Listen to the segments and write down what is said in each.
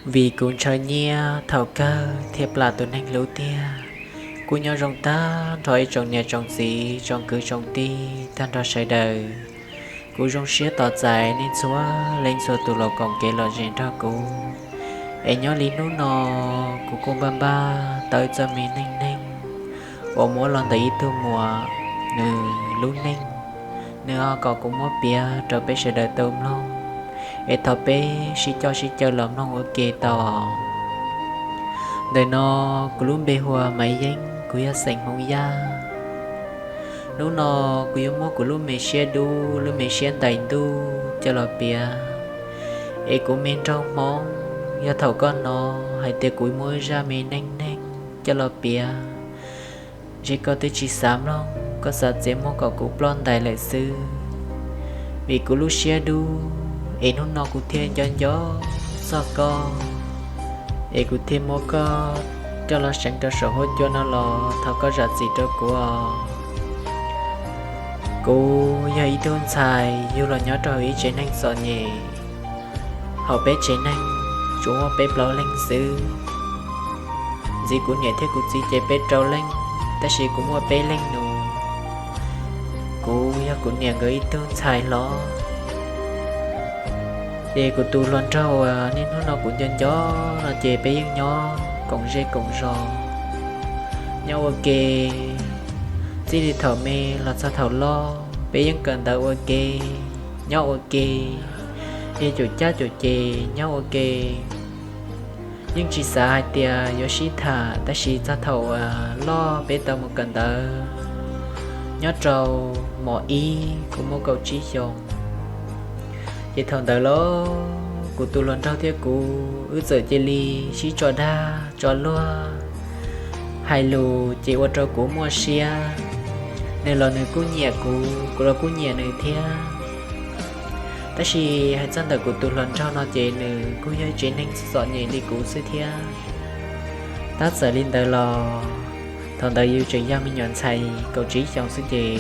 Vim kuv ntshaw nyiaj thaum kawg thiaj plam tus neeg hlub tiag. Kuj nyob zoo tag nrho ib tsoom niam tsoom txiv tsoom kwv tsoom tij tag nrho sawv daws. Kuv zoo siab tos txais nej txhua leej txhua tus los koom kev lom zem nrog kuv. Es nyob li hnub no, kuv kuj npaj npaj tau ib txoj me neej neeg uas muab los ntawm ib tug muam nws lub neej, nws ho kom kuv muab piav rau peb sawv daws tau mloog. Es thov peb sib coj sib caw los mloog ua ke tau. Ntawm no kuv lub npe hu ua Maiv Yeeb, kuv yog xeem Hmoob Yaj. Hnub no kuv yuav muab kuv lub me siab dub, lub me siab ntais ntuj coj los piav. Es kuv me nraug Hmoob, yog thaum koj hnov hais tias kuv muab zaj me neej neeg coj los piav, ntshe koj twb tsis xav mloog, koj xav txiav muag kom kuv ploj ntais lawm xwb. Vim kuv lub siab dub, es hnub no kuv thiaj nco nco txog koj, es kuv thiaj muab koj coj los seev rau saum huab cua no los thov koj zam txim rau kuv os. Kuv yog ib tug ntxhais yug los nyob rau hauv ib tsev neeg txom nyem. Hauv peb tsev neeg tsuas muaj peb plaub leeg xwb. Ntxiv kuv niam thiab kuv txiv ces peb rau leej, tab sis kuv muaj peb leeg nus. Kuv yog kuv niam nkawd ib tug ntxhais hlob. Ces kuv tus hluas nraug uas niaj hnub no kuv nco nco no ces peb yeej nyob koom zej koom zos, nyob ua ke. Txij li thaum me los txog thaum loj peb yeej kawm ntawv ua ke, nyob ua ke, yog caum cab caum ces nyob ua ke. Yeej tsis xav hais tias yuav sib tham, tab sis txog thaum uas loj peb tau mus kawm ntawv nyob rau mos ib kuv muaj kaum tsib xyoos. Ces thaum ntawd los kuv tus hluas nraug thiab kuv wb txawm cia li sib tso dag tso luag, hais lus ces ua rau kuv muaj siab. Nws los nws kuj nyiam kuv, kuv los kuj nyiam nws thiab. Tab sis hais txog ntawm kuv tus hluas nraug no ces nws kuj yog ib tsev neeg txom nyem li kuv xwb thiab. Tab txawm li ntawd los thaum ntawd yus tseem yog me nyuam ntxhais kaum tsib xyoos xwb ces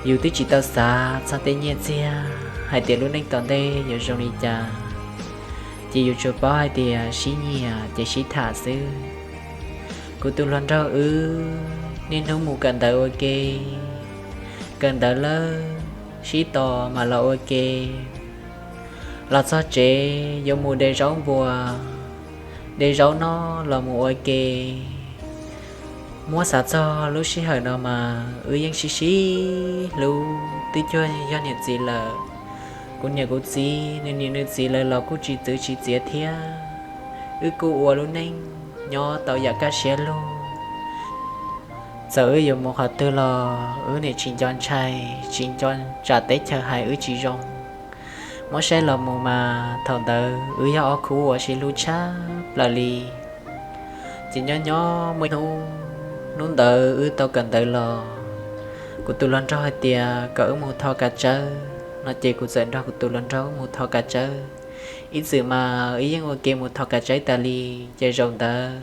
yus twb tsis tau xav txog tej nyiaj txiag hais tias lub neej tom ntej yuav zoo li cas, ces yus tsuas paub hais tias sib nyiam ces sib tham xwb. Kuv tus hluas nraug wb niaj hnub mus kawm ntawv ua ke, kawm ntawv lawm sib tos mam los ua ke. Los txog tsev yuav mus de zaub npua, de zaub noj los mus ua ke. Muab xav txog lub sij hawm no mas wb yeej sib sib hlub twb cuag yog niam txiv lawm. Kuv niam kuv txiv, nws niam nws txiv lawv los kuj tsis txwv tsis txiav thiab. Wb kuj ua lub neej nyob tau yam kaj siab lug. Txawm wb yuav mus qhov twg los wb niam tsis nco ntshai, tsis nco tsam teb chaws hais wb tsis zoo. Muab saib los mus mas thaum ntawd wb yog ob khub uas sib hlub tshaj plaws li. Ces nyob nyob muaj hnub, hnub ntawd wb tau kawm ntawv los, kuv tus hluas nraug hais tias kom wb mus tho kav tsawb no ces kuv txawm nrog kuv tus hluas nraug mus tho kav tsawb. Ib txwm mas wb yeej ua ke mus tho kav tsawb tas li, ces zaum ntawd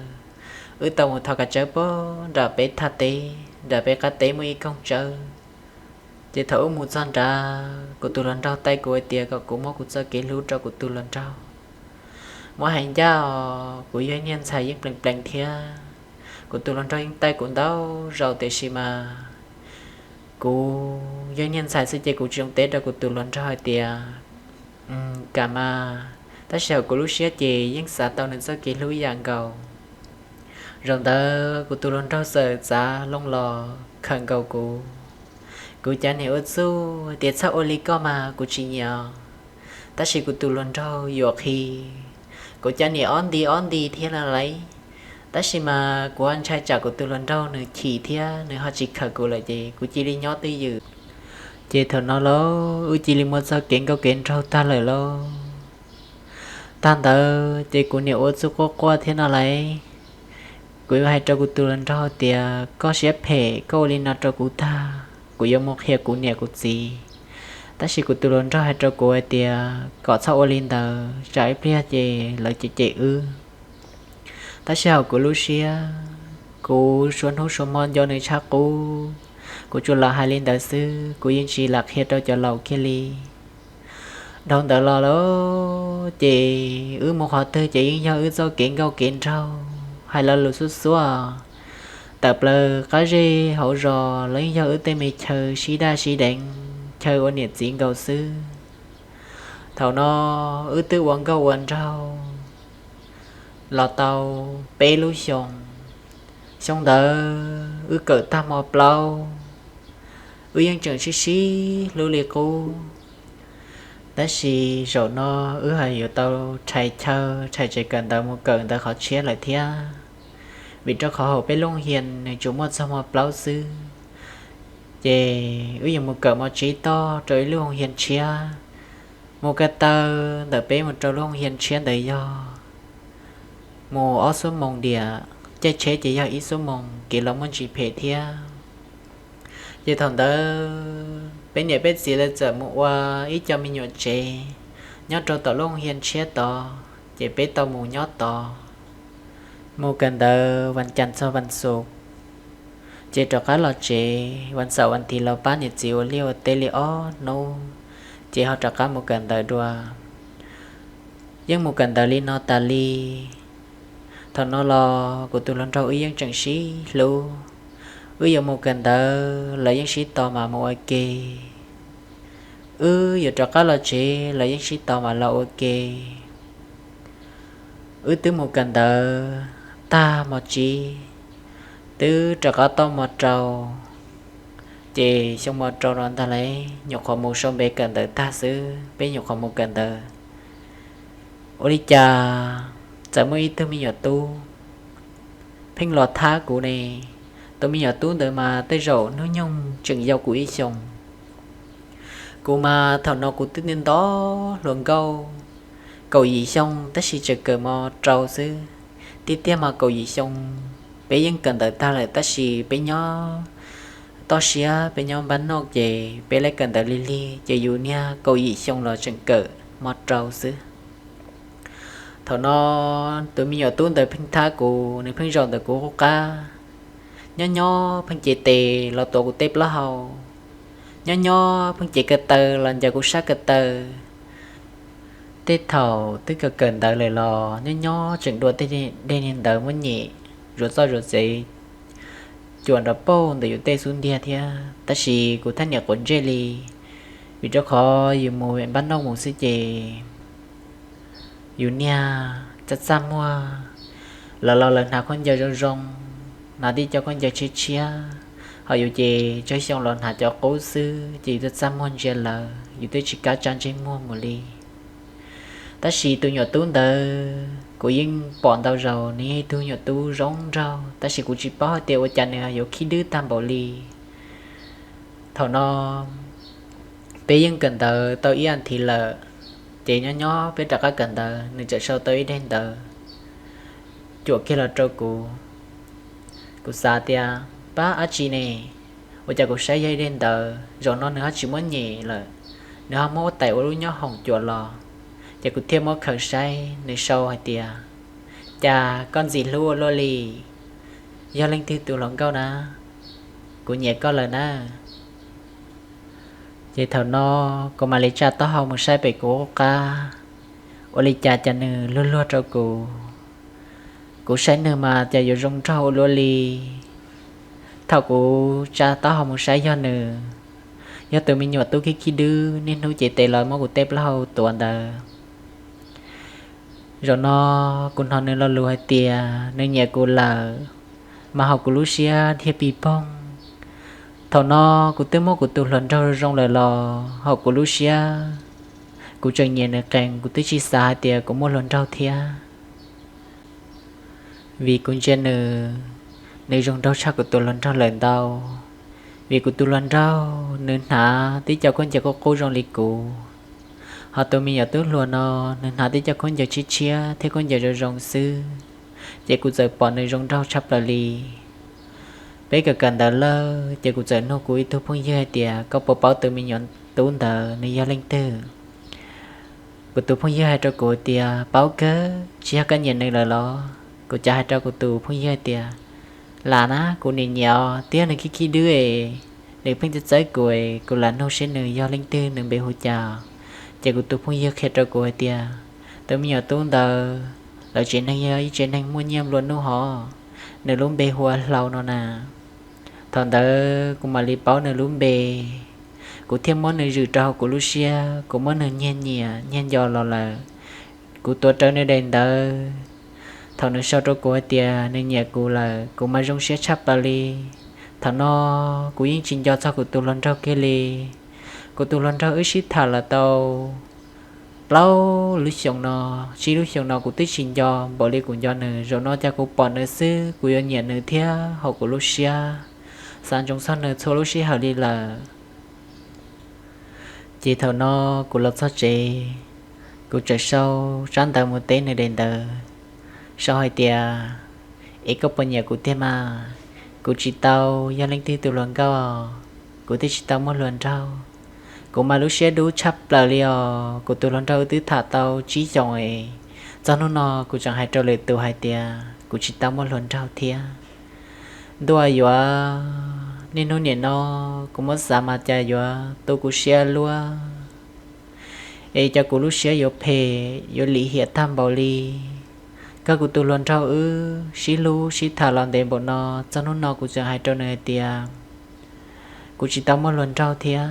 wb tau mus tho kav tsawb pem nram peb thaj teb, nram peb qab teb muaj ib koog tsawb. Ces thaum wb mus txog nrad, kuv tus hluas nraug taij kuv hais tias kom kuv muab kuv txoj kev hlub rau kuv tus hluas nraug. Muab hais ncaj os, kuv yog niag ntxhais yeej plees plees thiab. Kuv tus hluas nraug yeej taij kuv ntau zaus tiam sis mas kuv yog niag ntxhais xwb ces kuv tsis zoo teb rau kuv tus hluas nraug hais tias kam mas, tab sis hauv kuv lub siab ces yeej xav tau nws txoj kev hlub yam nkaus. Zaum ntawd kuv tus hluas nraug txawm txav loo los khawm nkaus kuv. Kuv cav niam ua txuj tias txhob ua li koj mas kuv tsis nyiam. Tab sis kuv tus hluas nraug yuam qhi, kuv cav niam ob nti ob nti thiab no lauj. Tab sis mas kuv ho ntshai tsam kuv tus hluas nraug nws chim thiab nws ho tsis khawm kuv lawm ces kuv cia li nyob twj ywm. Ces thaum no lauj wb cia li muaj txoj kev nkauj kev nraug tag lawm lauj. Tag ntawd ces kuv niam ua txuj quaj quaj thiab no lauj. Kuv yuav hais rau kuv tus hluas nraug tias koj siab phem, koj ua li no rau kuv tag, kuv yuav mus qhia kuv niam kuv txiv. Tab sis kuv tus hluas nraug hais rau kuv hais tias kom txhob ua li ntawd, tsam ib pliag ces lawv cem cem wb. Tab sis hauv kuv lub siab, kuv suav hnub suav hmo nco nws tshaj qub, kuv tsuas lam hais li ntawd xwb, kuv yeej tsis lam qhia rau cov laus kiag li. Dhau ntawd los lauj, ces wb mus qhov twg ces yeej yog wb txoj kev nkauj kev nraug, hais lo lus xuab xuab. Tawm plaws qab zej hauv zos los yeej yog wb tej me chaw sib daj sib deev, chaw ua niam txiv nkaus xwb. Thaum no wb twb ua nkauj ua nraug los tau peb lub xyoos. Xyoo ntawd wb kawm tag mos plaub, wb yeej tseem sib sib hlub li qub. Tab sis zaum no wb hais yuav tau rhais chaw, rhais tsev kawm ntawv mus kawm ntawv qhov tshiab lawm thiab, vim rau qhov hauv peb lub hia nws tsuas muaj txog mos plaub xwb. Ces wb yuav mus kawm mos tsib toj rau ib lub hia tshiab, mus ko taw ntawm peb mus rau lub hia tshiab ntawd yog mus ob xuab moos diam, caij tsheb ces yog ib xuab moos, kev los muaj ntsis phem thiab. Ces thaum ntawd peb niam peb txiv lawv txawm mus ua ib co me nyuam tsev nyob rau tom lub hia tshiab tod, ces peb tau mus nyob tod, mus kawm ntawv vas cas txog vas xuv, ces rov qab los tsev vas xaum vas thiv los pab niam txiv ua liaj ua teb li ob hnub, ces ho rov qab mus kawm ntawv dua. Yeej mus kawm ntawv li no tas li. Thaum no los kuv tus hluas nraug wb yeej tseem sib hlub, wb yuav mus kawm ntawv los yeej sib tos mas mus ua ke, wb yuav rov qab los tsev los yeej sib tos mas los ua ke. Wb twb mus kawm ntawv tag mos tsib, twb rov qab toj mos rau, ces xyoo mos rau no ntag lauj, nyuam qhuav mus sau npe kawm ntawv tag xwb, peb nyuam qhuav mus kawm ntawv, ua li cas txawm muaj ib tug me nyuam tub pheej los thab kuv ne. Tus me nyuam tub ntawd mas tej zaum hnub nyoog tseem yau kuv ib xyoos. Kuv mas thaum no kuv twb ntau hluas nkauj, kaum yim xyoo tab sis tseem kawm mos rau xwb. Tiag tiag mas kaum yim xyoo peb yeej kawm ntawv tag lawm tab sis peb nyob toj siab, peb nyob npab noj ces peb lawv kawm ntawv lig lig ces yus niag kaum yim xyoo los tseem kawm mos rau xwb. Thaum no tus me nyuam tub ntawd pheej thab kuv, nws pheej zaum ntawm kuv qub qab, nyob nyob pheej cev tes los tuav kuv tej plaub hau, nyob nyob pheej cev ko taw los ncaws kuv sab ko taw. Tej thaum twb kawm kawm ntawv lawm los nyob nyob tseem dua tej dej niag ntawd muab nyem zuav txoj zuav txev cuam nrov pauj ntawm yus tej xub ntiag thiab, tab sis kuv thab niam quav ntsej li, vim rau qhov yus mus npab noj mus xwb ces yus niag txaj txaj muag, lawv los lawv hnav khaub ncaws zoo zoo, hnav tib co khaub ncaws tshiab tshiab, ho yus ces tsawg xyoo los hnav cov qub xwb ces yus txaj txaj muag ntsia lawv yus twb tsis kam tsa ntsej muag mus li. Tab sis tus nyuam tub ntawd kuv yeej pom ntau zaus, nws yog ib tug nyuam tub zoo nraug tab sis kuv tsis paub hais tias ua cas nws yuav khib dwb tag npaum li. Thaum no peb yeej kawm ntawv tau ib as thiv lawm, ces nyob nyob peb rov qab kawm ntawv nws txawm sau tau ib daim ntawv cuam kiag los rau kuv. Kuv xav tias pab dab tsi ne, ua cas kuv saib yog ib daim ntawv, zaum no nws ho tsis muab nyem lawm, nws ho muab tais ua lub nyob hoom cuam los, ces kuv thiaj muab khaws saib nws sau hais tias, cas koj ntxim hlub ua luaj li, yog leej twg tus hluas nkauj na, kuv nyiam koj lawm na. Ces thaum no kuv mam li tsa taub hau mus saib pem kuv qab, ua li cas cas nws luag luag rau kuv. Kuv saib nws mas cas yuav zoo nraug ua luaj li. Thaum kuv tsa taub hau mus saib yog nws, yog tus me nyuam tub khib khib dwb niaj hnub cev tes los muab kuv tej plaub hau tuav ntawd. Zaum no kuv hnov nws lo lus hais tias nws nyiam kuv lawm, mas hauv kuv lub siab dhia pis poog. Thaum no kuv twb muab kuv tus hluas nraug zoo lawm los hauv kuv lub siab kuv tseem nyiam nws qees, kuv twb tsis xav hais tias kuv muaj hluas nraug thiab. Vim kuv ntsia nws, nws zoo nraug tshaj kuv tus hluas nraug lawm ntau. Vim kuv tus hluas nraug nws hnav tib co khaub ncaws qub qub zoo li kuv, ho tus me nyuam tub hluas no nws hnav tib co khaub ncaws tshiab tshiab thiab khaub ncaws zoo zoo xwb, ces kuv txawm pom nws zoo nraug tshaj plaws li. Peb kawm kawm ntawv lawm ces kuv txawm nug kuv ib tug phooj ywg hais tias koj puas paub tus me nyuam tub ntawd nws yog leej twg? Kuv tus phooj ywg hais rau kuv tias paub kawg, tsis yog koj nyiam nws lawm los? Kuv cas hais rau kuv tus phooj ywg hais tias lam na, kuv nim nyiam os, tiag nws khib khib dwb es, nws pheej txawb txawb kuv es kuv lam nug seb nws yog leej twg, nws npe hu cas. Ces kuv tus phooj ywg qhia rau kuv hais tias Tus me nyuam tub ntawd, lawv tsev neeg yog ib tsev neeg muaj nyiaj nplua nuj hov, nws lub npe hu ua Hlau no na. Thaum ntawd kuv mam li paub nws lub npe, kuv thiaj muab nws zwm rau hauv kuv lub siab, kuv muab nws nyiag nyiam nyiag nco los lawm. Kuv tuav rawv nws daim ntawv, thaum nws sau rau kuv hais tias nws nyiam kuv lawm, kuv mas zoo siab tshaj plaws li. Thaum no kuv yeej tsis nco txog kuv tus hluas nraug kiag li. Kuv tus hluas nraug wb sib tham los tau plaub lub xyoos no, tsib lub xyoos no kuv twb tsis nco npaum li kuv nco nws. Zaum no cas kuv pom nws xwb kuv yuav nyiam nws thiab hauv kuv lub siab, xav ntsoov txog nws txhua lub sij hawm li lawm. Ces thaum no kuv los txog tsev, kuv txawm sau tsab ntawv mus teb nws daim ntawv, sau hais tias, es koj puas nyiam kuv tiag mas? Kuv tsis tau yog leej twg tus hluas nkauj, kuv twb tsis tau muaj hluas nraug. Kuv mas lub siab dub tshaj plaws li os, kuv tus hluas nraug wb twb tham tau tsib xyoos es, txog hnub no kuv tseem hais rau lwm tus hais tias kuv tsis tau muaj hluas nraug thiab. Ntuj yuav, niaj hnub nim no kuv muab xav mas cas yuav tu kuv siab luaj, es cas kuv lub siab yuav phem yuav lim hiam tag npaum li. Koj kuv tus hluas nraug wb sib hlub sib tham los ntev npaum no, txog hnub no kuv tseem hais rau nws hais tias kuv tsis tau muaj hluas nraug thiab.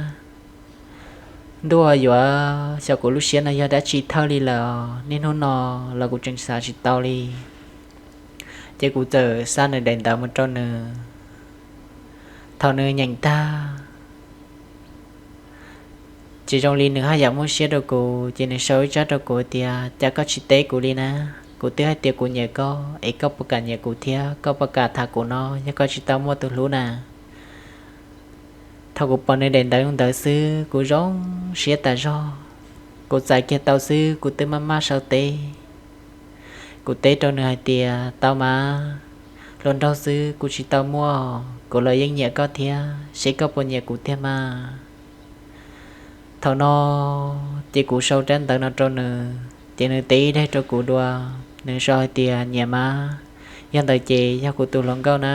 Ntuj yuav, xyov kuv lub siab no yog dab tsi thawj li lawm, niaj hnub no los kuv tseem xav tsis tau li. Ces kuv txawm xa nws daim ntawv mus rau nws. Thaum nws nyeem tag, ces zoo li nws haj yam muaj siab rau kuv, ces nws sau ib tsab rau kuv tias, cas koj tsis teb kuv li na? Kuv twb hais tias kuv nyiam koj, es koj puas kam nyiam kuv thiab, koj puas kam tham kuv no yog koj tsis tau muaj tus hlub na? Thaum kuv pom nws daim ntawv ntawd xwb kuv zoo siab tas zog. Kuv txais kiag tau xwb kuv twb maj maj sau teb. Kuv teb rau nws hais tias, tau mas, hluas nraug xwb kuv tsis tau muaj, kuv los yeej nyiam koj thiab, seb koj puas nyiam kuv tiag mas. Thaum no ces kuv sau tsab ntawv no rau nws, ces nws teb ib daim rau kuv dua. Nws sau hais tias, nyiam mas, yog ntawd ces yog kuv tus hluas nkauj na.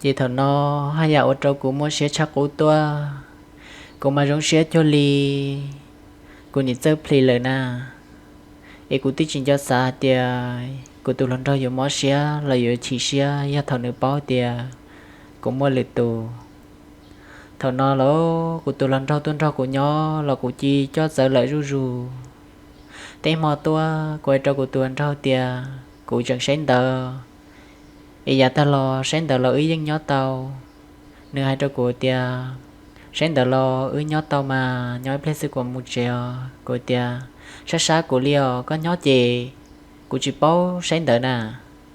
Ces thaum no haj yam ua rau kuv muaj siab tshaj qub tuaj. Kuv mas zoo siab cuag li kuv niam txawj plhis lawm na. Es kuv twb tsis nco xav hais tias kuv tus hluas nraug yuav mob siab los yuav chim siab yog thaum nws paub tias kuv muaj lwm tus. Thaum no los kuv tus hluas nraug tuaj nrog kuv nyob los kuv cia li cob txawv lawm zuj zus. Tej hmo tuaj kuv hais rau kuv tus hluas nraug tias kuv tseem saib ntawv, es yav tag los saib ntawv los wb yeej nyob tau. Nws hais rau kuv tias, saib ntawv los wb nyob tau mas, nyob ib pliag xwb kuv mus tsev os. Kuv tias, sab sab kuv li os, koj nyob ces kuv tsis paub saib ntawv na,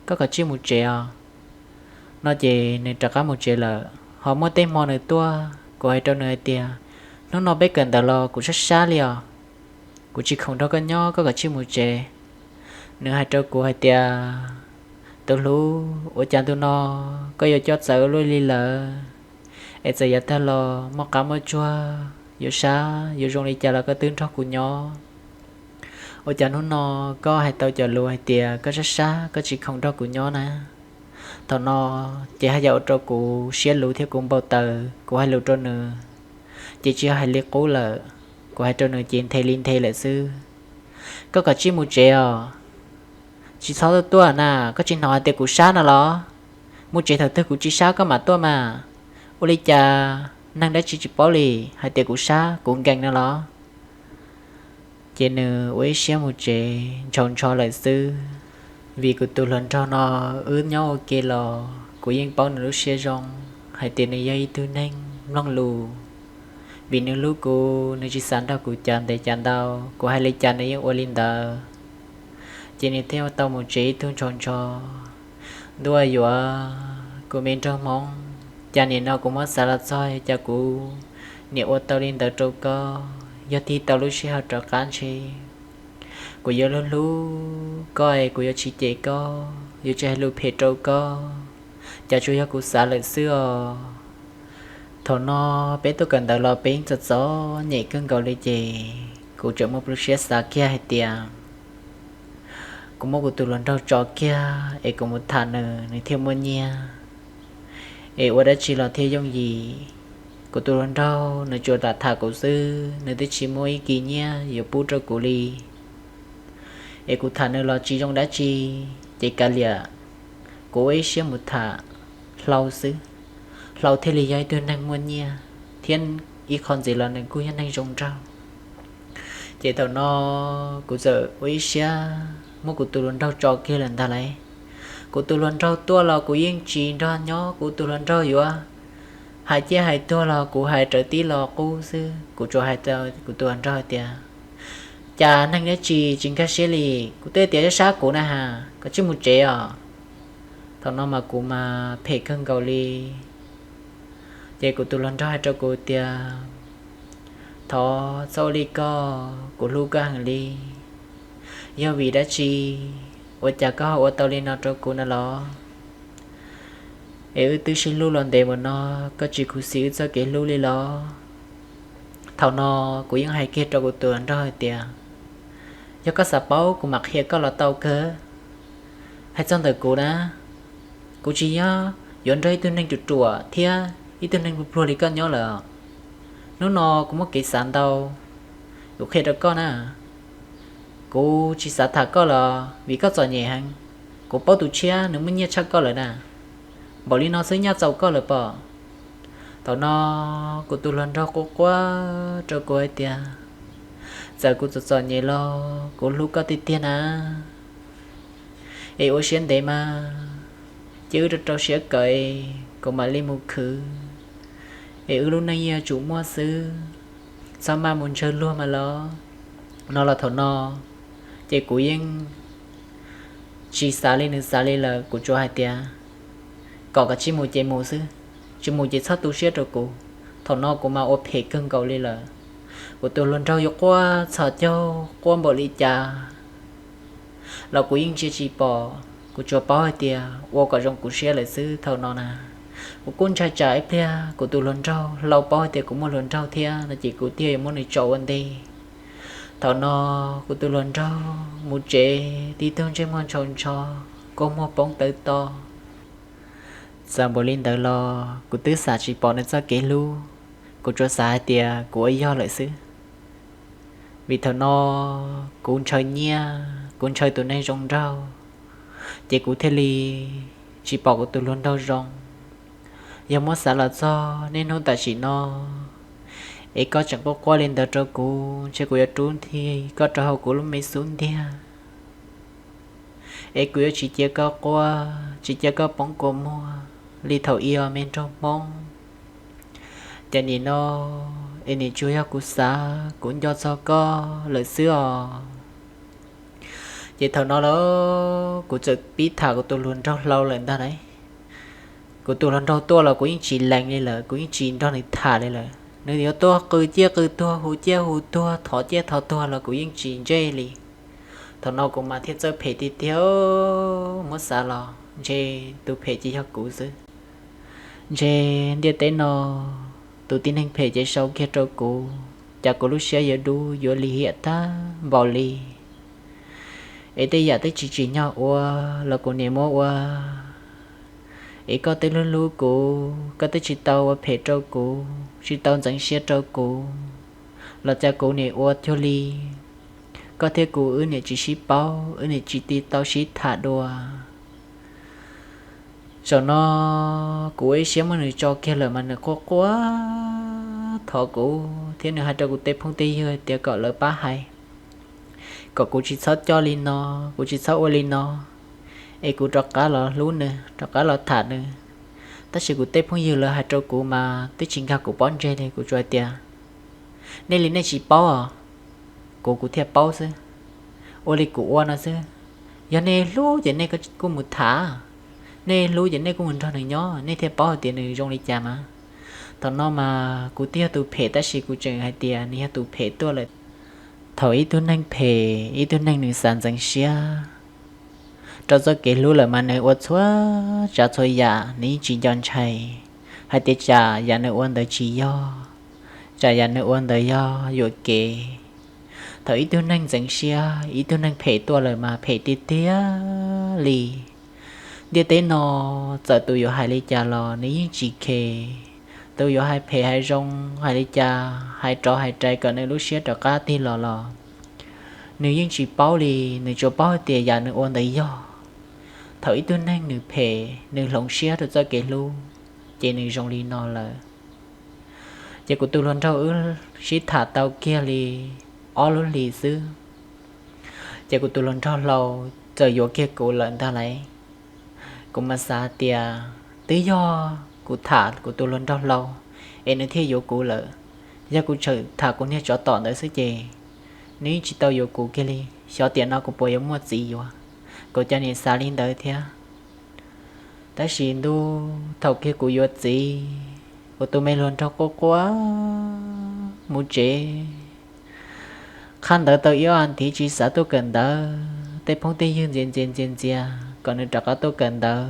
koj kav tsij mus tsev os. No ces nws rov qab mus tsev lawm. Ho muaj tej hmo nws tuaj, kuv hais rau nws hais tias, hnub no peb kawm ntawv los kuv sab sab li os, kuv tsis khoom nrog koj nyob, koj kav tsij mus tsev. Nws hais rau kuv hais tias, tus hlub, ua cas ntu no koj yuav cob txawv luaj li lawm? Es txawm yav tag los muaj qab muaj tsuag, yuav sab yuav zoo li cas los koj twb nrog kuv nyob. Ua cas hnub no koj hais tau cov lus hais tias koj sab sab, koj tsis khoom nrog kuv nyob na? Thaum no ces haj yam ua rau kuv siab luv thiab kuv npau taws, kuv hais lus rau nws ces tsis hais li qub lawm. Kuv hais rau nws ces nthe li nthe lawm xwb. Koj kav tsij mus tsev os, tsis txhob tuaj tuaj na, koj tsis hnov hais tias kuv sab no los? Mus tsev thaum twg kuv tsis sab koj mam tuaj mas. Ua li cas neeg dab tsi tsis paub li hais tias kuv sab kuv nkees no los? Ces nws ua ib siab mus tsev ntshaus ntsho lawm xwb. Vim kuv tus hluas nraug no wb nyob ua ke los kuv yeej paub nws lub siab zoo, hais tias nws yog ib tug neeg mloog lus. Vim nws hlub kuv, nws tsis xav nrog kuv cav ntev cav ntau, kuv hais li cas nws yeej ua li ntawd. Ces nws thiaj tau mus tsev ib tug ntshaus ntsho. Ntuj yuav, kuv me nraug Hmoob, cas nim no kuv muab xav los txog cas kuv niam ua tau li ntawd rau koj. Yog tig tau lub sij hawm rov qab ntshe kuv yuav hlub hlub koj es kuv yuav tsis cem koj, yuav tsis hais lus phem rau koj. Cas tsuas yog kuv xav lawm xwb os. Thaum no peb tuaj kawm ntawv los peb yeej txom txom nyem kawg nkaus li ces kuv tseem muaj lub siab xav kiag hais tias kuv muab kuv tus hluas nraug tso kiag es kuv mus tham nws, nws thiaj muaj nyiaj. Es ua dab tsi los thiaj yooj yim. Kuv tus hluas nraug nws tsuas tham tham kuv xwb, nws twb tsis muaj ib kis nyiaj yuav pub rau kuv li. Es kuv tham nws los tsis zoo dab tsi, ces kav liam, kuv ua ib siab mus tham Hlau xwb. Hlau thiaj li yog ib tug neeg muaj nyiaj, thiab ib qho ntxiv los nws kuj yog neeg zoo nraug. Ces thaum no kuv txawm ua ib siab muab kuv tus hluas nraug tso kiag lawm ntag lauj. Kuv tus hluas nraug tuaj los kuv yeej tsis nrog nyob, kuv tus hluas nraug yuav hais ciaj hais tuag los kuv hais raws tib lo qub xwb. Kuv tsuas hais rau kuv tus hluas nraug hais tias, cas neeg dab tsi tsis nkag siab li, kuv twb tias sab sab kuv na has, koj cia li mus tsev os. Thaum no mas kuv mas phem kawg nkaus li. Ces kuv tus hluas nraug hais rau kuv tias, thov txhob ua li koj, kuv hlub koj heev li. Yog vim dab tsi ua cas koj ho ua tau li no rau kuv na los? Es wb twb sib hlub los ntev mus no, koj tsis khuv xim wb txoj kev hlub li los? Thaum no kuv yeej hais kiag rau kuv tus hluas nraug hais tias, yog koj xav paub kuv mam qhia koj los tau kawg. Hais txog ntawm kuv na, kuv tsis yog yuav nrog ib tug neeg ruam ruam thiab ib tug neeg pluag pluag li koj nyob lawm. Hnub no kuv muaj kev xav ntau, kuv qhia rau koj na. Kuv tsis xav tham koj los vim koj txom nyem heev. Kuv paub tus tshiab nws muaj nyiaj tshaj koj lawm na. Npaum li no xwb nyaj txaus koj lawm pob? Thaum no kuv tus hluas nraug quaj quaj rau kuv hais tias, txawm kuv txom txom nyem los kuv hlub koj tiag tiag na. Es ua siab ntev mas, cia wb rau rau siab kawm, kuv mam li mus khwv. Es wb lub neej yuav tsum muaj xwb, txhob maj mus ntshaw luag mas los. No los thaum no, ces kuv yeej tsis xav li nws xav li lawm, kuv tsuas hais tias, kom koj cia li mus ces mus xwb, tsis mus ces txhob tu siab rau kuv. Thaum no kuv mas ua phem kawg nkaus li lawm. Kuv tus hluas nraug yuav quaj txhos caug quaj npaum li cas los kuv yeej ntsia tsis pom, kuv tsuas paub hais tias ua kom zoo kuv siab lawm xwb. Thaum no na, kuv kuj ntshai tsam ib pliag kuv tus hluas nraug Hlau paub hais tias kuv muaj hluas nraug thiab no ces kuv thiaj yuav muab nws tso ua ntej. Thaum no kuv tus hluas nraug mus tsev tib tug ntsej muag ntshaus ntsho, kua muag poob tawv to. Txawm npaum li ntawd los kuv twb xav tsis pom nws txoj kev hlub, kuv tsuas xav hais tias kuv ua yog lawm xwb. Vim thaum no kuv ntshaw nyiaj, kuv ntshaw tus neeg zoo nraug, ces kuv thiaj li tsis pom kuv tus hluas nraug zoo. Yog muab xav los txog niaj hnub tam sim no, es koj tseem quaj quaj li ntawd rau kuv, ntshe kuv yuav rub nthi koj rau hauv kuv lub me xub ntiag. Es kuv yuav tsis cia koj quaj, tsis cia koj poob kua muag li thaum ub os me nraug Hmoob. Ces nim no es nim tsuas yog kuv xav kuv nco txog koj lawm xwb os. Ces thaum no los kuv txawm pib tham kuv tus hluas nraug Hlau lawm ntag lauj. Kuv tus hluas nraug tuaj los kuv yeej tsis lees li lawm, kuv yeej tsis nrog nws tham li lawm. Nws yuav tuaj qw ciaj qw tuag, hu ciaj hu tuag, thov ciaj thov tuag los kuv yeej tsis ntsej li. Thaum no kuv mas thiaj txawj phem tiag tiag, muab xav los ntshe tus phem ces yog kuv xwb. Ntshe ntiaj teb no tus tib neeg phem ces sau kiag rau kuv, cas kuv lub siab yuav dub yuav lim hiam tag npaum li. Es tej yam twb tsis tsim nyog ua los kuv niam muab ua. Es koj twb hlub hlub kuv, koj twb tsis tau ua phem rau kuv, tsis tau ntxeev siab rau kuv, los cas kuv niam ua cuag li koj thiab kuv wb niam tsis sib paub, wb niam tsis tau sib tham dua. Zaum no kuv ua ib siab muab nws tso kiag lawm mas nws quaj quaj thov kuv thiab nws hais rau kuv tej phooj tej ywg tias kom lawv pab hais, kom kuv tsis txhob coj li no, kuv tsis txhob ua li no, es kuv rov qab los hlub nws, rov qab los tham nws. Tab sis kuv tej phooj ywg lawv hais rau kuv mas twb tsis nkag kuv pob ntseg li, kuv tsuas hais tias, nej li nej tsis paub os, kuv kuv thiaj paub xwb. Ua li kuv ua no xwb, yog nej hlub ces nej kuj mus tham, nej hlub ces nej kuj mus nrog nws nyob nej thiaj paub hais tias nws zoo li cas mas. Thaum no mas kuv twb yog tus phem tab sis kuv tseem hais tias nws yog tus phem tuaj lawm. Thaum ib tug neeg phem, ib tug neeg nws xav ntxeev siab rau txoj kev hlub lawm mas nws ua txhua tsav txhua yam nws yeej tsis nco ntshai hais tias tsam yam nws ua ntawd tsis yog, tsam yam nws ua ntawd yog yuam kev. Thaum ib tug neeg ntxeev siab, ib tug neeg phem tuaj lawm mas phem tiag tiag li. Ntiaj teb no txawm tus yuav hais li cas los nws yeej tsis khes, tus yuav hais phem hais zoo hais li cas, hais rov hais rais kom nws lub siab rov qab tig los los Nws yeej tsis paub li, nws tsuas paub hais tias yam nws ua ntawd yog. Thaum ib tug neeg nws phem, nws hloov siab rau txoj kev hlub, ces nws zoo li no lawm. Ces kuv tus hluas nraug wb sib tham tau kiag li ob lub hlis xwb, ces kuv tus hluas nraug hlau txawm yuav kiag kuv lawm ntag lauj. Kuv mas xav tias twb yog kuv tham kuv tus hluas nraug hlau es nws thiaj yuav kuv lawm. Yog kuv tseem tham kuv niag tsov tom ntawd xwb ces nws yeej tsis tau yuav kuv kiag li. Xyov tiam no kuv puas yuav muaj txiv yuav. Kuv cov niam xav li ntawd thiab. Tab sis ntuj, thaum kiag kuv yuav txiv, kuv tus me hluas nraug quaj quaj mus tsev. Qhab ntawd tau ib ob as thiv tsis xav tuaj kawm ntawv, tej phooj tej ywg ntxias ntxias ntxias ntxias kom nws rov qab tuaj kawm ntawv,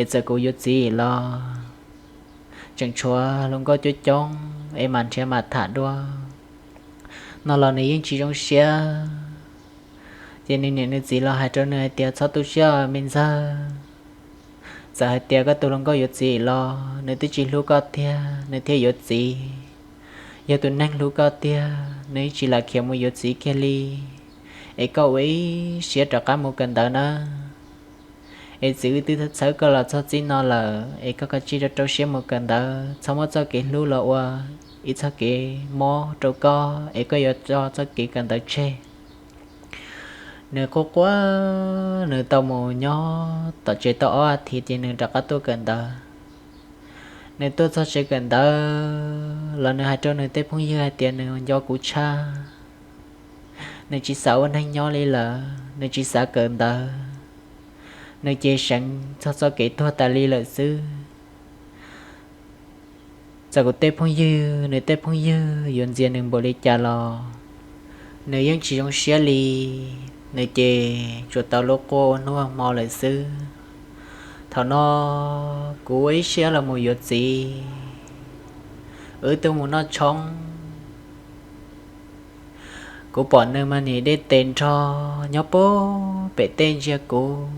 es txawm kuv yuav txiv los tseem tshuav hluas nkauj coob coob es mam nrhiav mam tham dua no los nws yeej tsis zoo siab. Ces nws niam nws txiv los hais rau nws hais tias txhob tu siab me ntxawg, txawm hais tias koj tus hluas nkauj yuav txiv los nws twb tsis hlub koj tiag nws thiaj yuav txiv. Yog tus neeg hlub koj tiag nws tsis lam khiav mus yuav txiv kiag li. Es koj ua ib siab rov qab mus kawm ntawv nawb. Es txiv wb twb txhawb koj los txog txij no lawm es koj kav tsij rau rau siab mus kawm ntawv, txhob muab txoj kev hlub los ua ib txoj kev mob rau koj es koj yuav tso txoj kev kawm ntawv tseg. Nws quaj quaj, nws tau mus nyob tom tsev tau ob as thiv ces nws rov qab tuaj kawm ntawv. Nws tuaj txog tsev kawm ntawv los nws hais rau nws tej phooj ywg hais tias nws nco kuv tshaj, nws tsis xav ua neeg nyob li lawm, nws tsis xav kawm ntawv, nws ces seev txog txoj kev tuag tas li lawm xwb. Txawm kuv tej phooj ywg, nws tej phooj ywg yuav ntxias nws npaum li cas los nws yeej tsis zoo siab li, nws ces tsuas tau lub quaj ua hnub ua hmo lawm xwb. Thaum no kuv ua ib siab los mus yuav txiv, wb tuaj mus noj tshoob. Kuv pom nws mas nim dej tes nrog nyob pem tej ntsia kuv,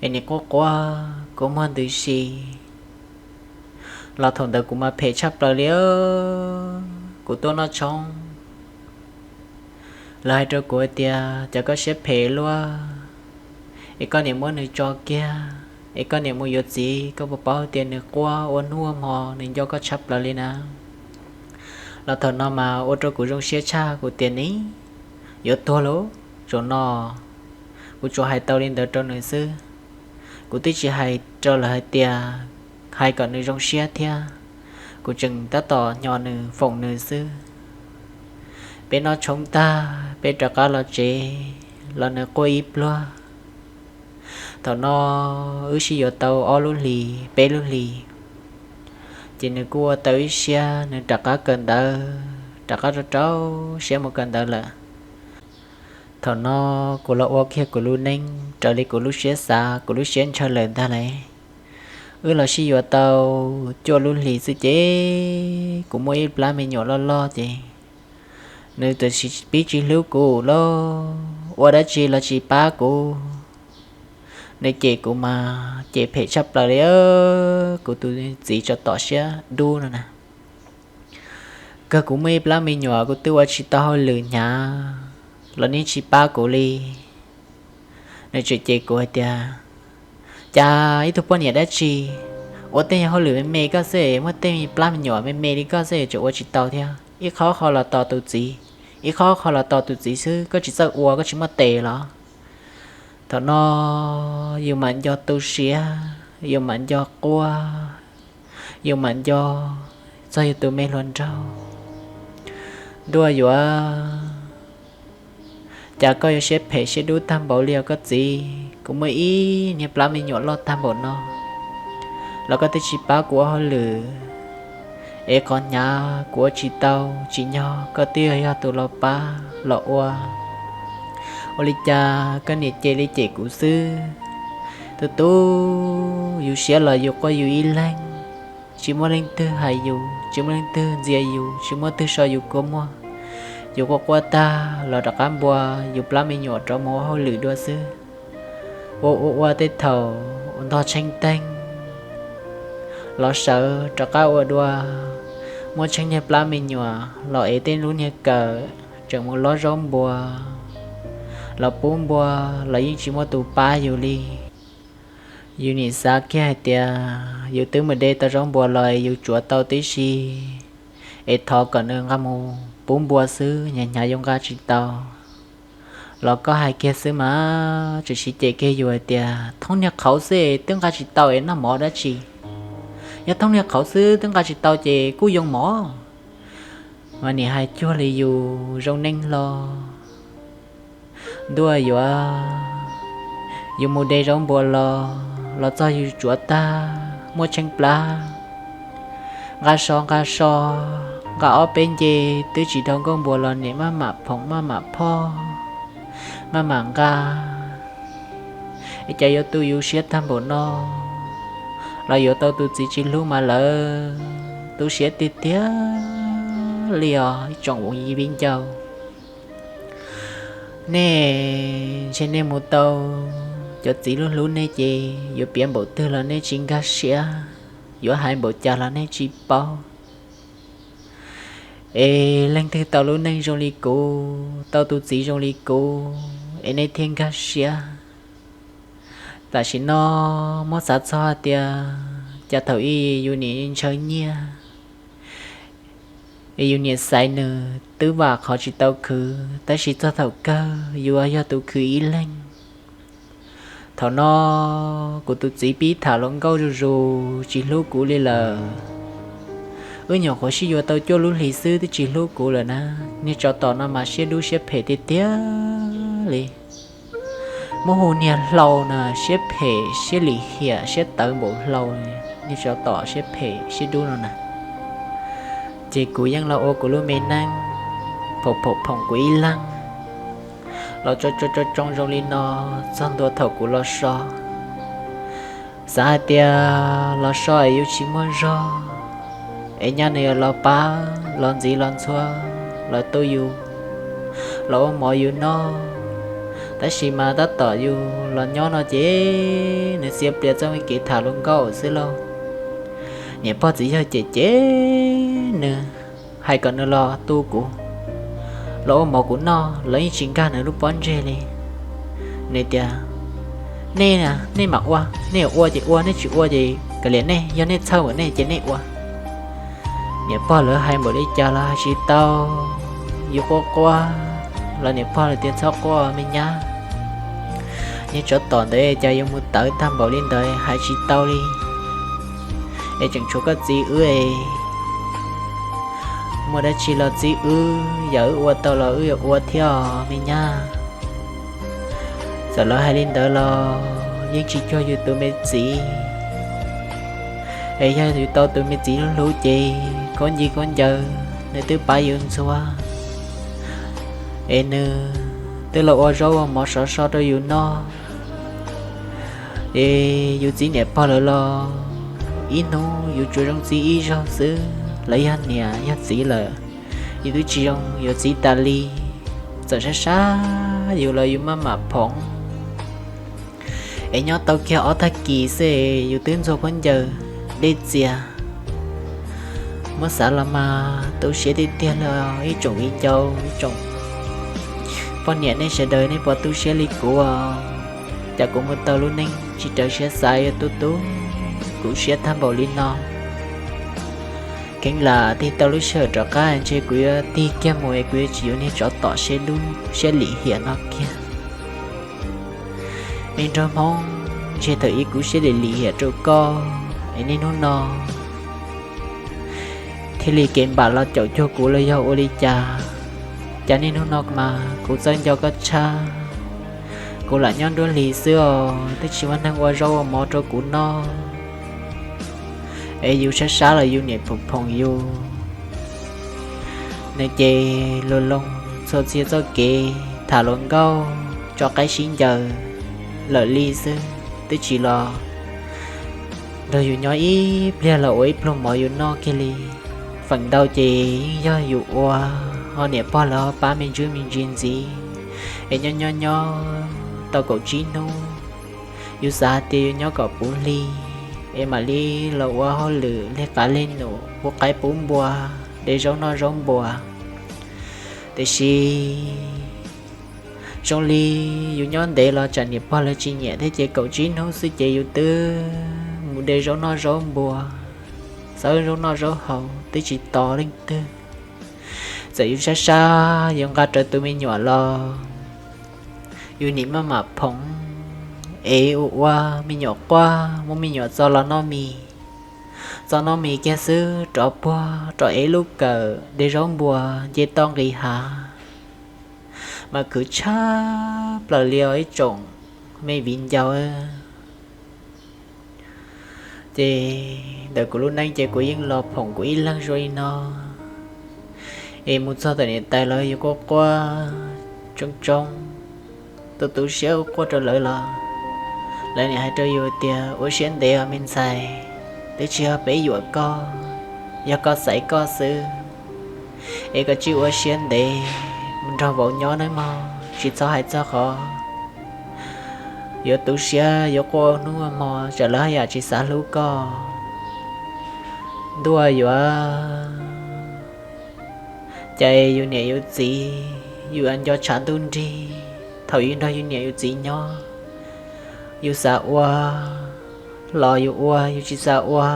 es nim quaj quaj kua muag ntws si. Los thaum ntawd kuv mas phem tshaj plaws li, kuv tuaj noj tshoob, lawv hais rau kuv hais tias cas koj siab phem luaj, es koj niam muab nws tso kiag, es koj niam mus yuav txiv, koj puas paub tias nws quaj ua hnub ua hmo nws nco koj tshaj plaws li na. Los thaum no mas ua rau kuv zoo siab tshaj, kuv tias nim yuav tuag lawm, zaum no kuv tsuas hais tau li ntawd rau nws xwb. Kuv twb tsis hais rau lawv hais tias hais kom nws zoo siab thiab, kuv tseem tab tom hnyos nws foom nws xwb. Peb noj tshoob tag peb rov qab los tsev los nws quaj ib pluag. Thaum no wb sib yuav tau ob lub hlis peb lub hlis, ces nws kuj ua tau ib siab nws rov qab kawm ntawv, rov qab rau rau siab mus kawm ntawv lawm. Thaum no kuv los ua kiag kuv lub neej raws li kuv lub siab xav kuv lub siab ntshaw lawm ntag lauj. Wb los sib yuav tau cuaj lub hlis xwb ces kuv muaj ib plab me nyuam loj loj ces nws tam sim pib tsis hlub kuv lawm, ua dab tsi los tsis pab kuv. Nws cem kuv mas cem phem tshaj plaws li, kuv tus txiv tsov tom siab dub no na. Kawg kuv muaj ib plab me nyuam kuv twb ua tsis tau hauj lwm hnyav los nws tsis pab kuv li. Nws tseem cem kuv hais tias, cas ib tug poj niam dab tsi ua tej hauj lwm me me koj xwb, muaj tej plab me nyuam me me li koj xwb tseem ua tsis tau thiab, ib qho qho los tos tus txiv, ib qho qho los tos tus txiv xwb, koj tsis txawj ua koj tsis muaj tes los? Thaum no yus mam nco tu siab, yus mam nco quaj, yus mam nco txog yus tus me hluas nraug. Ntuj yuav, cas koj yuav siab phem siab dub tag npaum li os koj txiv, kuv muaj ib niag plab me nyuam loj tag npaum no los koj twb tsis pab kuv ua hauj lwm, es qhov hnyav kuv ua tsis tau tsim nyog koj twb yog tus los pab los ua. Ua li cas koj niam cem li cem kuv xwb. Tus tub, yus siab los yus quaj yus ib leeg, tsis muaj leej twg hais yus, tsis muaj leej twg ntxias yus, tsis muaj twg so yus kua muag. Yus quaj quaj tag los rov qab npua yus plab me nyuam rov mus ua hauj lwm dua xwb. Ua ua ua tej thaum ntog tsheej teeg los sawv rov qab ua dua, muab tsheej niag plab me nyuam los ev tej lub niag kawm tseem mus lob zaub npua los pub npua los yeej tsis muaj tus pab yus li. Yus nim xav kiag hais tias yus twb mus de tau zaub npua los es yus tsuav tau tib si, es thov kom nws nqa mus pub npua xwb, hnyav hnyav yuav nqa tsis tau. Los koj hais kiag xwb mas tseem sib cem kiag yus hais tias thoob niag qhauv xwb twb nqa tsis tau es noj mov dab tsi? Yog thoob niag qhauv xwb twb nqa tsis tau ces kuj yoo mov. Mas nim hais cuag li yus zoo neej hlo. Ntuj yuav, yus mus de zaub npua los, los txog yus tsuav tag muaj tsheej plab, nqa so nqa so, nqa ob peb nce twb tsis dhau nkauj npua los nim maj mam phoom maj mam phoj, maj mam nqa. Es cas yuav tu yus siab tag npaum no, los yuav tau tus txiv tsis hlub mas lawv tu siab tiag tiag li os ib tsoom viv ncaus. Nej ntshe nej mus tau cov txiv hlub hlub nej ces yuav piav npaum twg los nej tsis nkag siab, yuav hais npaum cas los nej tsis paub. Es leej twg tau lub neej zoo li kuv, tau tus txiv zoo li kuv es nej thiaj nkag siab. Tam sim no muab xav txog tias cas thaum ub yus nim ntshaw nyiaj, es yus niam xaiv nws twb vam qhov tsis tau khwv, tab sis txog thaum kawg yus yog tus khwv ib leeg. Thaum no kuv tus txiv pib tham hluas nkauj zuj zus tsis hlub kuv li lawm. Wb nyuam qhuav sib yuav tau cuaj lub hlis xwb twb tsis hlub kuv lawm na. Niag tsov tom no mas siab dub siab phem tiag tiag li. Muab hu niag hlau na siab phem siab lim hiam siab tawv npaum hlau li, niag tsov tom siab phem siab dub no na. Ces kuv yeej los ua kuv lub me neej, phoom phoom phoom kuv ib leeg, los tso tso tso tsoo zoo li no txog ntua thaum kuv los so. Xav hais tias los so es yuav tsis muaj zog, es nyaj nws yuav los pab los ntxiv los ntxhua, los tu yus, los ua mov yus noj. Tab sis mas tab tom yus los nyob no ces nws txia plias txoj me kev tham hluas nkauj xwb lauj. Niam pog txiv yawg cem cem nws, hais kom nws los tu kuv, los ua mov kuv noj, lawv yeej tsis nkag nws lub pob ntseg li. Nws tias, nej, nej mam ua, nej yuav ua ces ua, nej tsis ua ces kav liam nej, yog nej txhawj mam nej ces nej ua. Niam pog lawv hais npaum li cas los hais tsis tau, yus quaj quaj los niam pog lawv tias txhob quaj me nyab. Niag tsov tom ntawd cas yuav mus tawv tag npaum li ntawd hais tsis tau li. Es tseem tshuav koj txiv wb es, muaj dab tsi los txiv wb, yam wb ua tau los wb yuav ua thiab os me nyab. Txawm lawv hais li ntawd los yeej tsis cuag yus tus me txiv. Es yog yus tau tus me txiv hlub hlub ces khaub nci khaub ncaws nws twb pab yus ntxhua, es nws twb los ua zaub ua mov sov so rau yus noj. Es yus txiv niam pog lawv los ib hnub yus tsuas zoo txiv ib zaug xwb, lawv yog niam yog txiv lawm, yus twb tsis zoo yuav txiv tas li. Txawm sab sab yus los yus maj mam phoom, es nyob tau kiag ob tag kis xwb yus twb ntxhua khaub ncaws dej txias. Muab xav los mas tu siab tiag tiag li ib tsoom viv ncaus, ib tsoom poj niam nej sawv daws nej puas tu siab li kuv os? Cas kuv mus tau lub neej tsis raws siab xav yuav tu tu kuv siab tag npaum li no. Kheev lam tig tau lub sij hawm rov qab ntshe kuv yuav tig kiag mus es kuv yuav tsis yuav niag tsov tom siab dub siab lim hiam no kiag. Me nraug Hmoob, ntshe thaum ub kuv siab lim lim hiam rau koj, es niaj hnub no thiaj li kev npam los caum cuag kuv los yog ua li cas? Cas niaj hnub no mas kuv txawj nco koj tshaj. Kuv lam nyob nruab hlis xwb os, twb tsis muaj neeg ua zaub ua mov rau kuv noj. Es yus sab sab los yus niam phoom phoom yus. Nws ces lug loo txhua txhia txoj kev tham hluas nkauj tso qaib sib ncaws lawm li xwb, twb tsis los nrog yus nyob ib pliag los ua ib pluag mov yus noj kiag li. Feem ntau ces yeej yog yus ua, ho niam pog lawv ho pab me ntsis me ntsis ntxiv, es nyob nyob nyob tau kaum tsib hnub, yus xav hais tias yuav nyob kom puv hli, es mam li los ua hauj lwm lig qav lig num, pub qaib pub npua, de zaub noj zaub npua. Tiam sis zoo li yus nyob ntev los tsam niam pog lawv tsis nyiam thiab ces kaum tsib hnub xwb ces yus twb mus de zaub noj zaub npua, xawb zaub noj zaub haus twb tsis tos leej twg. Txawm yus sab sab yuav nqa rawv tus me nyuam los yus nim maj mam phoov es ua ua me nyuam quaj, muab me nyuam txo los noj mis. Txo noj mis kiag xwb rov puag rov ev lub kawm de zaub npua nce toj nqis hav, mas khwv tshaj plaws li os ib tsoom me viv ncaus. Ces ntawm kuv lub neej ces kuv yeej los phoom kuv ib leeg zoo li no, es mus txog tom niam tais lawv yuav quaj quaj tsoob tsoob, tu tu siab quaj rau lawv los lawv nim hais rau yus tias ua siab ntev os me ntxhais, twb tsis yog peb yuam koj, yog koj xaiv koj xwb, es koj cia li ua siab ntev mus nrog vauv nyob nawb mog, tsis txhob hais txog qhov yuav tu siab yuav quaj hnub hmo tsam lawv haj yam tsis xav hlub koj. Ntuj aw, yuav cas yus niam yus txiv yus nco tshav ntuj nrig, thaum yus nrog yus niam yus txiv nyob, yus xav ua los yus ua, yus tsis xav ua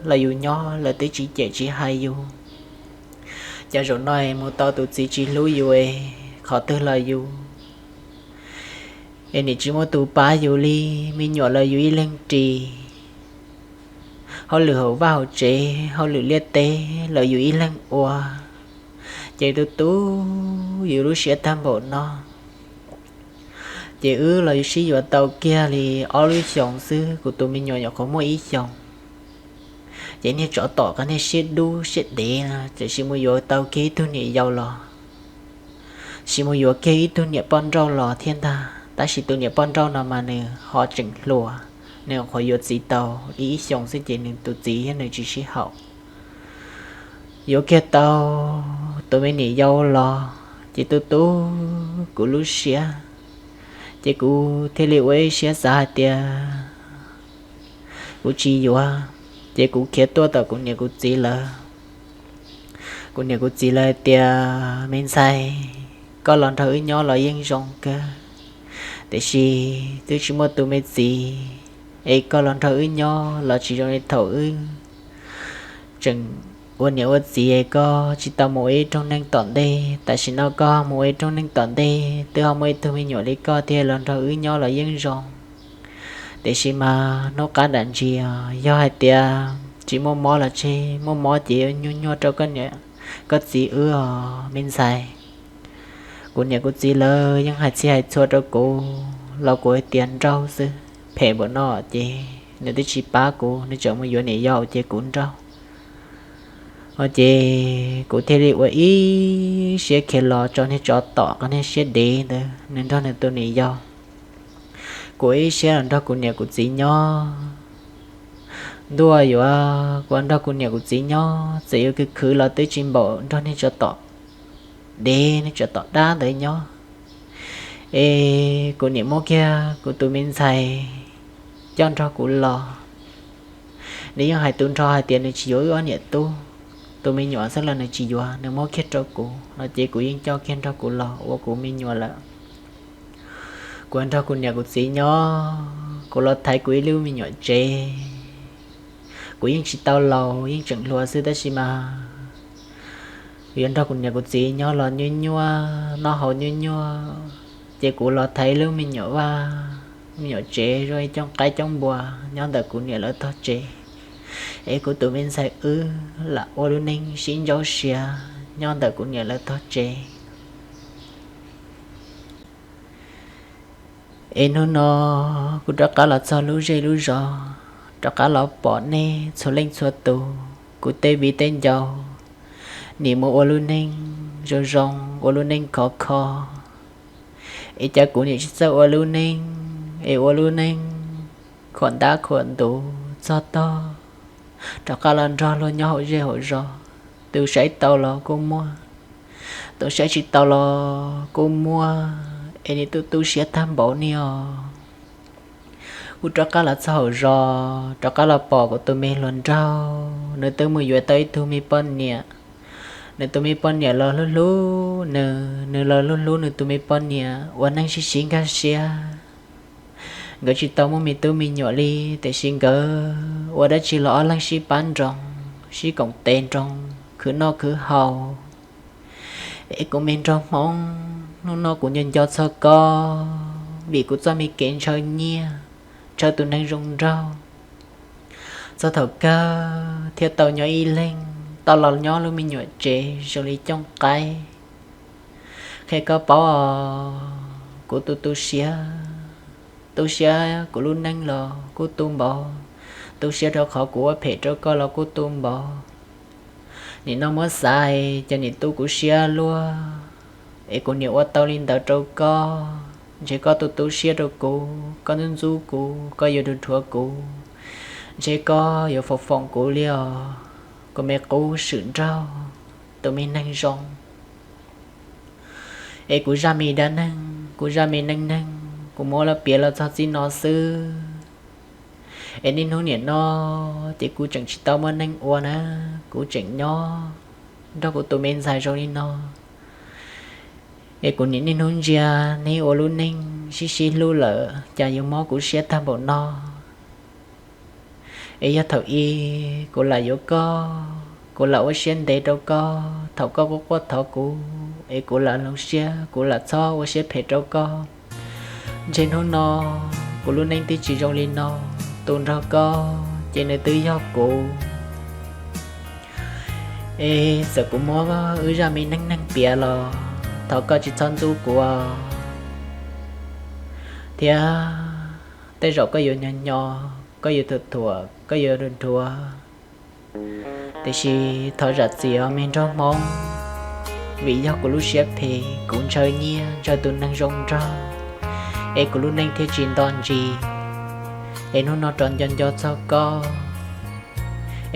los yus nyob lawv twb tsis cem tsis hais yus. Cas zaum no mus tau tus txiv tsis hlub yus, qhov twg los yus, es nim tsis muaj tus pab yus li, me nyuam los yus ib leeg ris, hauj lwm hauv vaj hauv tsev hauj lwm liaj teb los yus ib leeg ua, ces tu tu yus lub siab tag npaum no. Ces wb los yus sib yuav tau kiag li ob lub xyoos xwb, kuv tus me nyuam nyuam qhuav muaj ib xyoos. Ces niag tsov tom qab niag siab dub siab dev no, tiam sis mus yuav tau kiag ib tug niam yau los, sis mus yuav kiag ib tug niam poj nrauj los thiab ntag, tab sis tus niam poj nrauj no mas nws ho tseem hluas, nws qhuav yuav txiv tau li ib xyoos xwb ces nws tus txiv thiab nws tsis sib haum. Yuav kiag tau tus me niam yau los ces tu tu kuv lub siab, ces kuv thiaj li ua ib siab xav hais tias kuv tsis yuav, ces kuv khiav tuaj tom kuv niam kuv txiv lawv. Kuv niam kuv txiv lawv hais tias, me ntxhais, koj los nrog wb nyob los yeej zoo kawg, tiam sis twb tsis muaj tus me txiv, es koj los nrog wb nyob los tsis zoo li thaum wb tseem ua niam ua txiv, koj tsis tau mus ua ib rooj neeg tom ntej, tam sim no koj mus ua ib rooj neeg tom ntej twb ho muaj ib tug me nyuam li koj thiab, los nrog wb nyob los yeej zoo. Tiam sis mas hnub qab nram ntsis yog hais tias tsis muaj mob los tseg, muaj mob ces nyuaj nyuaj rau koj niam koj txiv wb os me ntxhais. Kuv niam kuv txiv lawv yeej hais txhij hais txhua rau kuv los kuv hais tias nrauj xwb, phem npaum no ces nws twb tsis pab kuv, nws tseem mus yuav niam yau ces kuv nrauj. Ces kuv thiaj li ua ib siab khiav los tso niag tsov tom qab niag siab dev ntawd nws nrog nws tus niam yau. Kuv ua ib siab los nrog kuv niam kuv txiv nyob. Ntuj aw, yuav kuv nrog kuv niam kuv txiv nyob txawm yuav khwv khwv los twb tsis npaum nrog niag tsov tom dev niag tsov tom dab ntawd nyob. Es kuv niam muab kiag kuv tus me ntxhais coj nrog kuv los. Nws yeej hais tu nrho hais tias nws tsis yuav wb ob niam tub, tus me nyuam xwb los nws tsis yuav, nws muab kiag rau kuv no ces kuv yeej coj kiag nrog kuv los ua kuv me nyuam lawm. Kuv nrog kuv niam kuv txiv nyob, kuv los thaiv kuv ib lub me nyuam tsev. Kuv yeej tsis tau laus, yeej tseem hluas xwb tab sis mas yuav nrog kuv niam kuv txiv nyob los nyuaj nyuaj, noj haus nyuaj nyuaj, ces kuv los thaiv ib lub me nyuam vaj, me nyuam tsev zoo ib coob qaib coob npua nyob ntawm kuv niam lawv tog tsev. Es kuv tus me ntxhais wb lam ua lub neej sib ntsaub siav nyob ntawm kuv niam lawv tog tsev. Es hnub no kuv rov qab los txog lub zej lub zos, rov qab los pom nej txhua leej txhua tus, kuv tej viv tej ncaus, nim mus ua lub neej zoo zoo, ua lub neej khov kho. Es cas kuv nim tsis txawj ua lub neej, es ua lub neej khuam ntab khuam ntuv txog tog, rov qab los nrog luag nyob hauv zej hauv zos. Tus saib tau los kuj muaj, tus saib tsis tau los kuj muaj, es nim tu tu siab tag npaum ni os. Kuv rov qab los txog hauv zos, rov qab los pom kuv tus me hluas nraug, nws twb mus yuav tau ib tug me poj niam. Nws tus me poj niam los hlub hlub Nws, nws los hlub hlub nws tus me poj niam ua neej sib sib nkag siab. Nkawd tsis tau muaj me tub me nyuam li, tiam sis nkawd ua dab tsi los ob leeg sib pab nroos, sib koom tes nroos, khwv noj khwv haus. Es kuv me nraug Hmoob, hnub no kuv nco nco txog koj, vim kuv txoj me kev ntshaw nyiaj, ntshaw tus neeg zoo nraug. Txog thaum kawg thiaj tau nyob ib leeg, tau los nyob lub me nyuam tsev zoo li cooj qaib. Qhia koj paub os, kuv tu tu siab, tu siab kuv lub neej los kuj tu npaum, tu siab rau qhov kuv ua phem rau koj los kuj tu npaum. Nim no muab xav ces nim tu kuv siab luaj, es kuv niam ua tau li ntawd rau koj, ntshe koj tu tu siab rau kuv, koj ntxub ntxub kuv, koj yuav dhuav dhuav kuv, ntshe koj yuav foom foom kuv li os, kuv me qub swm nraug, tus me neeg zoo. Es kuv zaj me dab neeg, kuv zaj me neej neeg kuv muab los piav los txog txij no xwb. Es niaj hnub nim no ces kuv tseem tsis tau muaj neej ua na, kuv tseem nyob nrog kuv tus me ntxhais zoo li no. Es kuv nim niaj hnub ntsia neb ua lub neej sib sib hlub lawm cas yuav mob kuv siab tag npaum no. Es yog thaum ub kuv lam yuav koj, kuv lam ua siab ntev rau koj, thaum koj quaj quaj thov kuv, es kuv lam hloov siab, kuv lam txhob ua siab phem rau koj. Ntshe hnub no kuv lub neej twb tsis zoo li no, tus nrog koj ces nws twb yog kuv. Es txawm kuv muab wb zaj me neej neeg piav los thov koj tsis txhob ntxub kuv thiab. Tej zaum koj yuav nyo nyo, koj yuav thuam thuam, koj yuav dhuav dhuav, tiam sis thov zam txim os me nraug Hmoob, vim yog kuv lub siab phem, kuv ntshaw nyiaj ntshaw tus neeg zoo nraug, es kuv lub neej thiaj tsis nto ntsis. Es hnub no rov nco nco txog koj,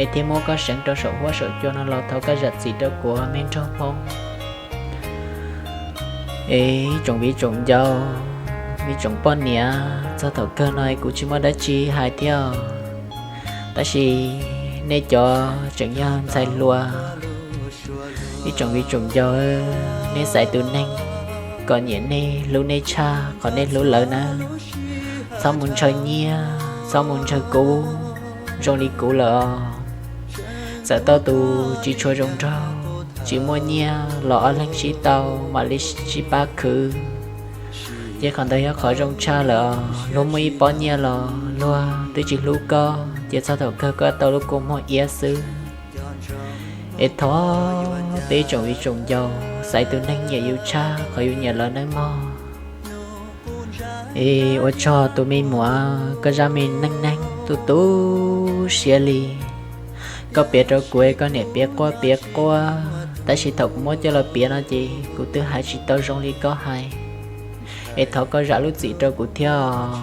es thiaj muab koj seev rau saum huab saum cua no los thov koj zam txim rau kuv me nraug Hmoob. Es ib tsoom viv tsoom ncaus, ib tsoom poj niam, txog thaum kawg no es kuv tsis muaj dab tsi hais thiab os. Tab sis nej cov tseem yog ntxhais hluas, ib tsoom viv tsoom ncaus, nej xaiv tus neeg kom nyiam nej, hlub nej tshaj qhov nej hlub lawv na. Txhob mus ntshaw nyiaj, txhob mus ntshaw kub zoo li kuv lawm os. Txawm tau tus tsis tshua zoo nraug, tsis muaj nyiaj los ob leeg sib tau mam li sib pab khwv, ces qhov ntawd yog qhov zoo tshaj lawm os. Luag muaj ib pob nyiaj los luag twb tsis hlub koj, ces txog thaum kawg koj tau lub kua muag iab xwb. Es thov peb tsoom viv tsoom ncaus xaiv tus neeg nyiam yus tshaj qhov yus nyiam lawv nawb mog. Es ua tsaug tus me muam, koj zaj me neej neeg tu tu siab li. Koj piav rau kuv es koj niam piav quaj piav quaj, tab sis thaum kuv muab coj los piav no ces kuv twb hais tsis tau zoo li koj hais. Es thov koj zam lub txim rau kuv thiab os.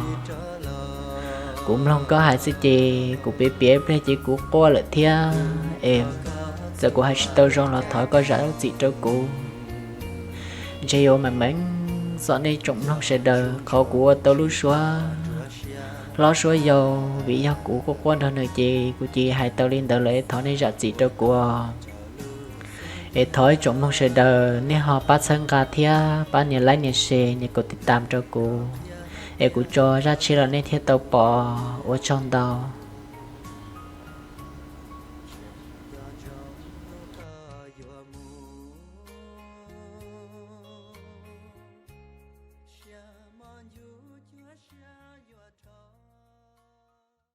Kuv mloog koj hais xwb ces kuv piav piav ib pliag ces kuv quaj lawm thiab. Es txawm kuv hais tsis tau zoo los thov koj zam lub txim rau kuv. Ntshe yuav meem meem txom nej tsoom mloog sawv daws qhov kuv ua tau lub suab hlob suab yau, vim yog kuv quaj quaj nrog nws ces kuv cia li hais tau li ntawd lawm es thov nej zam txim rau kuv. Es thov ib tsoom mloog sawv daws nej ho pab txhawb nqa thiab pab nias like nias share nias kaum tiv tam rau kuv, es kuv tso zaj tshiab los nej thiaj tau pom. Ua tsaug ntau.